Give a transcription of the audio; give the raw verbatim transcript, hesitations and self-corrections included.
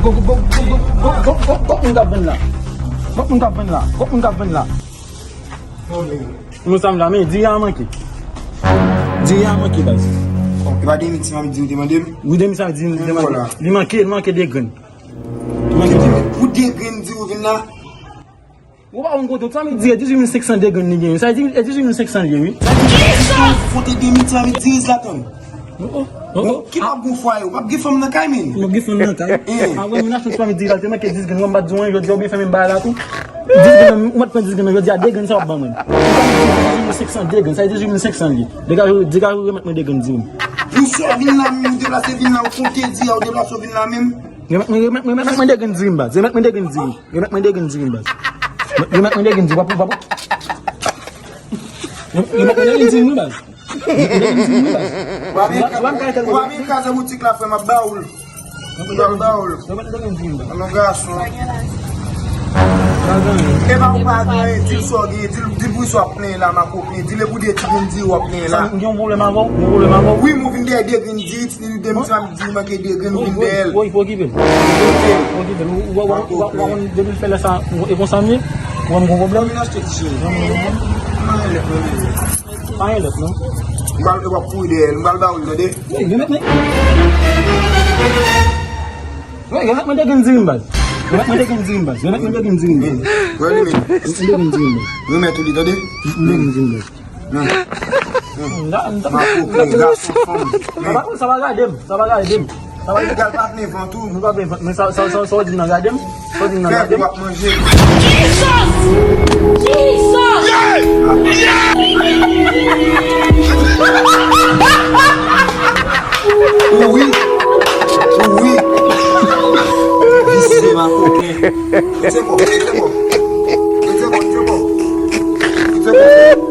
Gwo, gwo, gwo, gwo, gwo, gwo, gwo, gwo moun k ap vann la. Gwo moun k ap vann la. Gwo moun k ap vann la. Moun sa m la, men, diri a manke. Diri a manke, baz. E pa demi ti mami diri ou te mande m? Wi, demi ti mami diri m te mande. Li manke, li manke de grenn. Li manke de grenn. Pou de grenn diri ou vin la? Ou pa konn kote ou, sa vle di dizuit mil senk san de grenn li genyen. Sa vle di dizuit mil senk san li ye, wi. Sa vle di ou konte demi ti mami diri la tann. Oh, oh, oh, oh. Ki p ap gon fwaye, ou p ap gen fanm nan kay, men. Ou p ap gen fanm nan kay. Eh. Apre moun achte ti mami diri la, te manke dis grenn, ou pa di w anyen, jodi a ou byen fèmen bagay la tou. Dis grenn, ou mèt pran dis grenn, jodi a de grenn sa w ap ban mwen. Ou pa di dizuit mil senk san de grenn, sa vle di dizuit mil senk san li ye. Dega, dega, remèt mwen de grenn diri m. Pou sa w vin la, ou deplase vin la, ou konte diri a, ou deplase w vin la menm. Remèt mwen, remèt mwen, remèt mwen de grenn diri m, baz. Remèt mwen de grenn diri m. Remèt mwen de grenn diri m, baz. Remèt mwen de grenn diri m, papa. Remèt mwen de grenn diri m, baz. Remèt mwen de grenn diri m, baz. Ou pa vin kraze boutik la, frè m, ap ba ou l. M ap ba ou l. Remèt mwen de grenn diri m, baz. An non gason. E pa ou pa gen, di l sa w gen, di l, di l pou sa w ap plenyen la, m ap plenyen. Di l e pou de ti grenn diri w ap plenyen la. M gen yon pwoblèm avè w, m gen yon pwoblèm avè w. Wi, m vin dèyè de grenn diri, ti grenn diri, m di manke de grenn, m vin dèyè l. Wi, wi, okipe l. Okipe l. Ou, ou, ou, ou, ou, ou, depi l fè lè sa, e konsa m ye, ou wè m gon pwoblèm. Vin achte ti cheri. Pa gen lòt non. M pral, w ap kouri dèyè l, m pral ba ou l, tande? Wi, remèt mwen. Wi, remèt mwen de grenn diri m, baz. Remèt mwen de grenn diri m, baz. Remèt mwen de grenn diri m, baz. Remèt mwen de grenn diri m, baz. Remèt ou li, tande? Remèt mwen de grenn diri m, baz. Hmm. Hmm. M ap koke gason fanm. Sa pa, sa pa gade m, sa pa gade m. Sa pa gade m. Egal pa vle vant ou. Nou pa vle vant, men sa, sa, sa, sa w di m nan gade m. Sa w di m nan gade m. Fè w ap manje. Jesus! Jesus! Ou wi. Ou wi. Visye makoken. Mete bon, mete bon. Mete bon, mete bon. Mete bon.